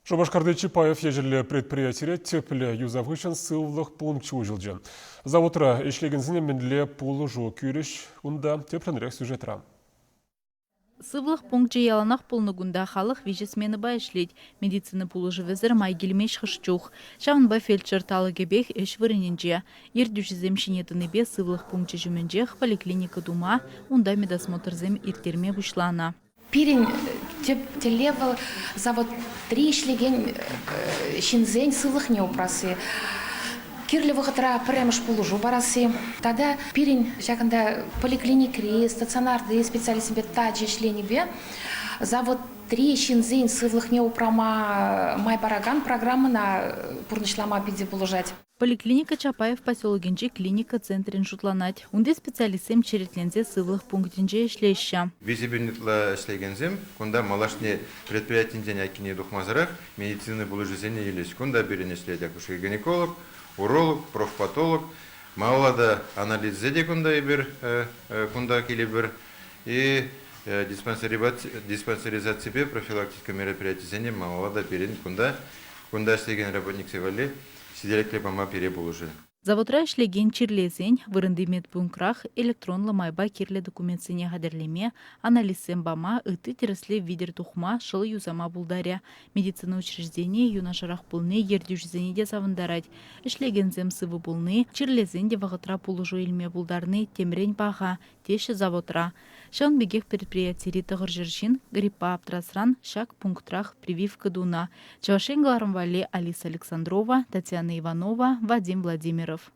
Шупашкарти Чапаев ячӗллӗ предприятире тӗплӗ юсав хыҫҫӑн сывлӑх пункчӗ уҫӑлчӗ. Заводра ӗҫлекенсене мӗнле пулӑшу кӳрӗҫ унта тӗплӗнрех сюжетра. Сывлӑх пункчӗ яланах пулнӑ кунта халӑх виҫӗ сменӑпа ӗҫлет. Медицина пулӑшӑвӗсӗр май килмест хӑш чух. Ҫавӑнпа фельдшер талӑкӗпех ӗҫ вырӑнӗнче. Ертӳҫӗсем ҫине тӑнипе сывлӑх пункчӗ ҫумӗнчех поликлиника тума, унта медосмотрсем ирттерме пуҫланӑ. Пирӗн тӗп тӗллев вӑл заводри ӗҫлекен ҫынсен сывлӑхне упрасси, кирлӗ вӑхӑтра пӗрремӗш пулӑшу парасси тата пирӗн ҫакӑнта поликлиникӑри, стационарти специалистсемпе тачӑ ӗҫленипе заводри ҫынсен сывлӑхне упрама май паракан программӑна пурнӑҫлама питӗ пулӑшать. Поликлиника Чапаев поселокӗнчи клиника центрӗн шутланать. Унти специалистсем черетленсе сывлӑх пунктӗнче ӗҫлеҫҫӗ. 3000 ытла ӗҫлекенсем кунта малашне предприятинчен айккине тухмасӑрах медицина пулӑшусене илӗҫ. Кунта пирӗн ӗҫлет акушер-гинеколог, уролог, профпатолог. Малалла та анализсене те кунта эпир кунта килӗпӗр. И диспансеризаципе профилактика мероприятисене малалла та пирӗн кунта кунта ӗҫлекен работниксем валли ҫителӗклӗ пама пире пулӑшӗ. Заводра ӗҫлекен чирлесен вырӑнти медпунктрах электронлӑ майпа кирлӗ документсене хатӗрлеме, анализсем пама, ытти тӗрӗслев витӗр тухма, шӑл юсама пултарӗ. Медицина учрежденийӗ юнашарах пулни ертӳҫӗсене те савӑнтарать. Ӗҫлекенсем сывӑ пулни, чирлесен те вӑхӑтра пулӑшу илме пултарни темрен паха, теҫҫӗ заводра. Ҫавӑн пекех предприятири 900 ҫын гриппа аптӑрасран ҫак пунктрах прививка тунӑ. Чӑваш Ен кӑларӑм валли Алиса Александрова, Татьяна Иванова, Вадим Владимиров.